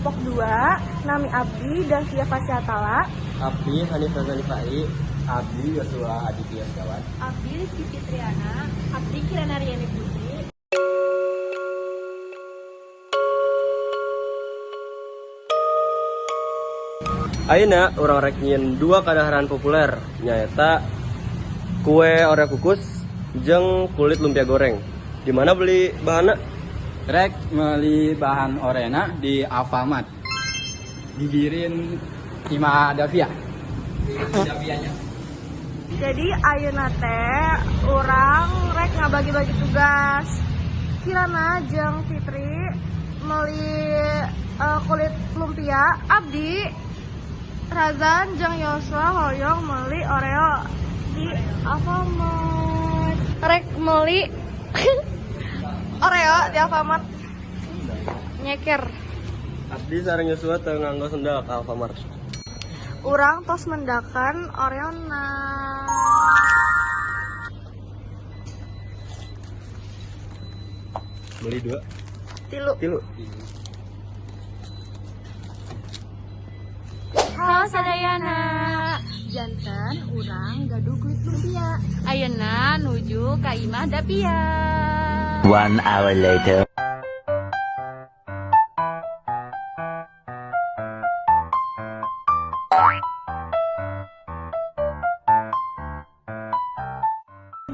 kelompok 2, Nami Abdi Davia Fasiatala, Abdi Hanif Razani Fai, Abdi Yosua Aditya Setiawan, Abdi Rizky Fitriana, Abdi Kirana Riani Putri. Ayeuna urang rek nyieun dua kadaharan populer, nyaeta kue Oreo kukus jeung kulit lumpia goreng. Di mana beli bahanna? Rek beli bahan orena di Alfamart. Gigirin Ima Davia. Davianya. Jadi ayeuna teh urang rek ngabagi-bagi tugas. Kirana jeung Fitri meuli kulit lumpia, Abdi Razan jeung Yosua hoyong meuli Oreo di Alfamart. Rek meuli Oreo di Alfamart. Nyeker. Abdi sareng Yosua teu nganggo sendal ka Alfamart. Urang tos mendakan Oreona. Beli dua, Tilu. tilu. Halo sadayana. Janten urang gaduh kulit lumpia. Ayeuna nuju ka Imah Dapia. 1 hour later.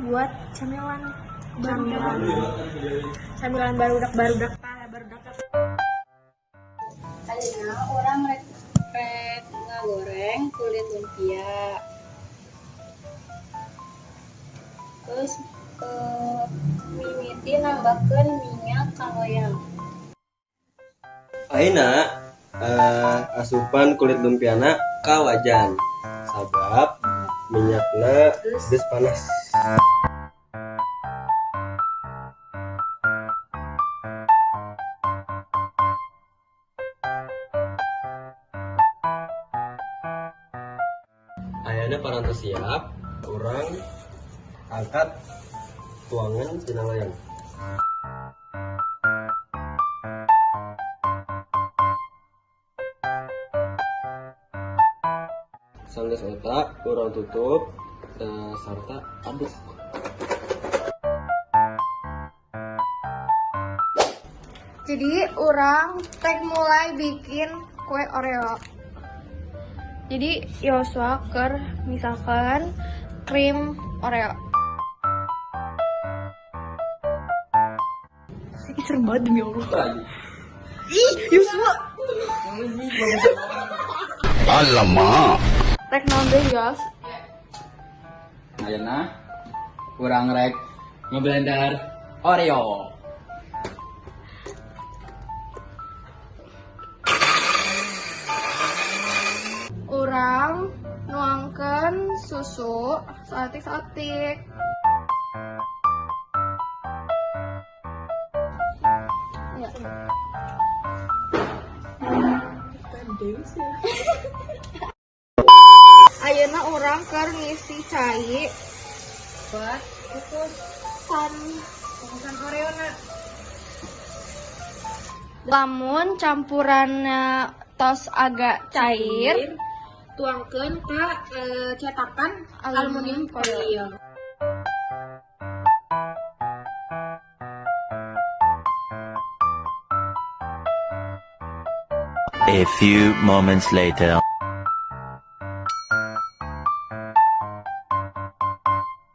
Buat camilan camilan camilan barudak barudak barudak. Ayeuna urang rek rek ngagoreng kulit lumpia. Terus mimiti nambahkeun minyak ka loyang. Ayeuna asupan kulit lumpiana ka wajan. Sabab minyakna geus panas. Ayeuna parantos siap, urang angkat tuangan tina loyang. Sanggeus eta, urang tutup sarta aduk. Jadi urang teh mulai bikin kue Oreo. Jadi Yosua keur misalkan krim Oreo. Ih, serem banget demi Allah. Lagi. Ih, Yosua. Alamak. Rek naon deui, Yos? Ayeuna urang rek ngeblender Oreo. Urang nuangkeun susu saeutik-saeutik. Ya. Ayeuna urang keur ngisi cai Buat kukusan kukusan Oreona. Lamun campurannya tos agak cair, Tuangkeun ka cetakan aluminium foil. A few moments later.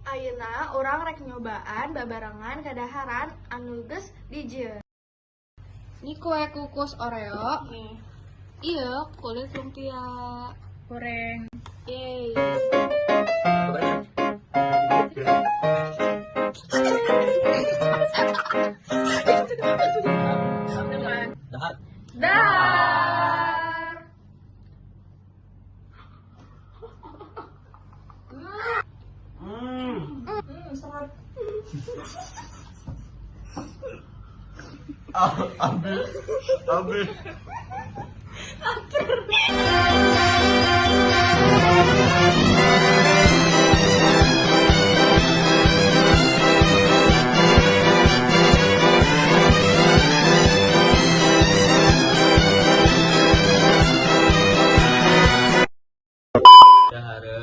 Ayeuna urang rek nyobaan babarengan kadaharan anu geus dijieun. Ini kue kukus Oreo. Nih, Iya, kulit lumpia. goreng. Yeay. Dahar. Dah. Ambil, ambil.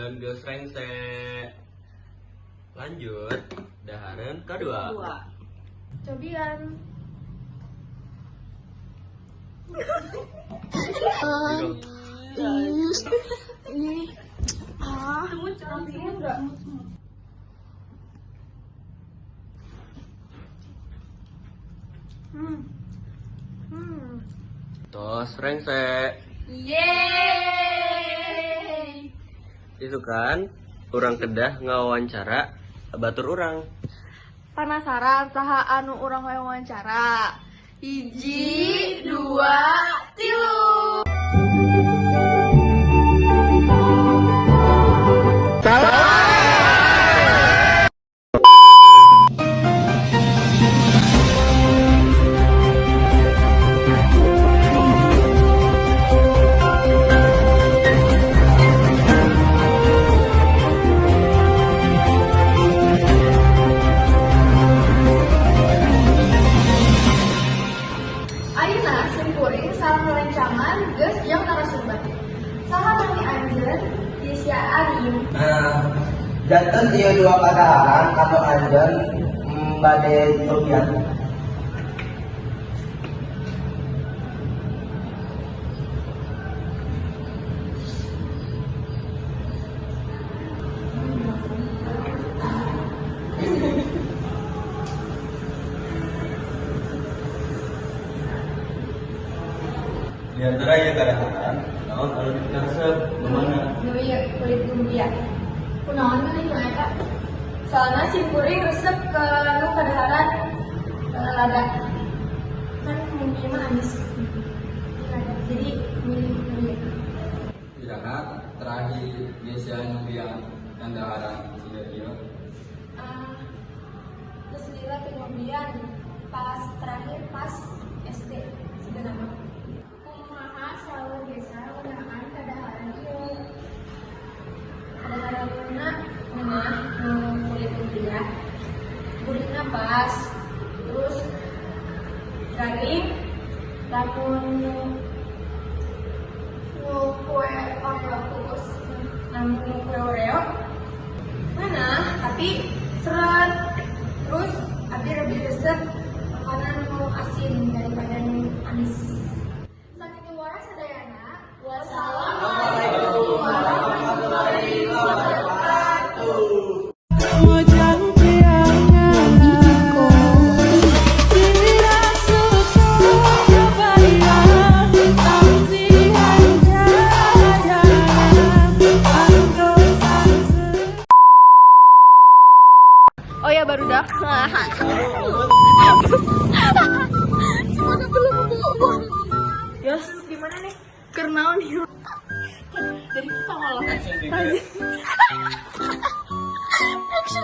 Dan geus rengse. Lanjut dahareun kadua. Cobian. Tos rengse. Yeay. Itu kan urang kedah ngawawancara batur urang. Penasaran saha anu urang hoyong wawancara? 1, 2, 3. Ayeuna simkuring sareng rerencangan geus jeung narasumber. Saha nami anjeun? Yesya Arim. Nah, janten ieu dua kadaharan anu anjeun bade cobian. Di antara ieu kadaharan, naon anu dipikaresep? Nu mana? Nu ieu kulit lumpia. Kunaon milih nu eta? Soalna simkuring resep ke nu kadaharan lada. Kan lumpia mah amis. Lada. Jadi milih nu ieu. Iraha terakhir Geisha nyobian kadaharan siga ieu? Ah, geus lila teu nyobian pas terakhir pas SD siga nama. Kumaha saur Gesa ngeunaan kadaharan ieu? Kadaharanna ngeunah nu kulit lumpia. Gurihna pas. Terus garing lamun Nu kue Oreo kukus. Lamun nu kue Oreo ngeunah tapi seret. Terus abdi lebih resep makanan nu asin daripada nu amis. Sakitu wae sadayana. Wassalamualaikum warahmatullahi wabarakatuh. Oh ya baru dah. Yos, gimana nih? Kernaon yuk. Dari pertama loh. Action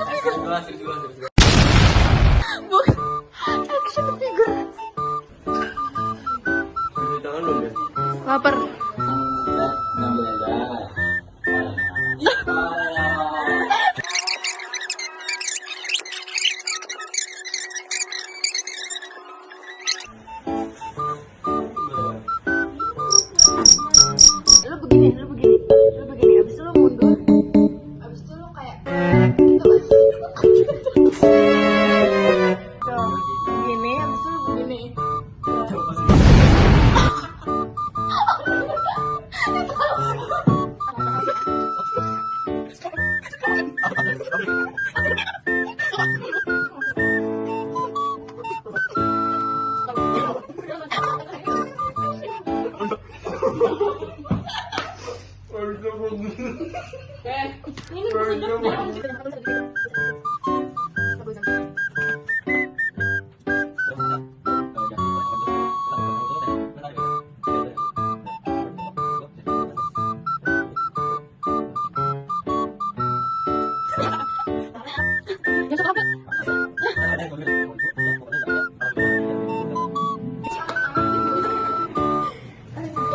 figure. Bukan action figure. Cuci tangan belum ya? Lapar. Ngeblender. Lu begini, lu begini, lu begini. Abis itu lu mundur. Abis itu lu kayak gitu. Tuh, begini, abis itu lu begini.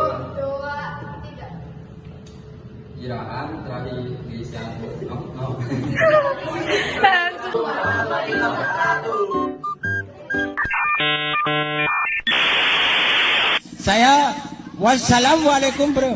2, 3. Iraha terakhir Geisha oh, oh. Saya wassalamualaikum bro.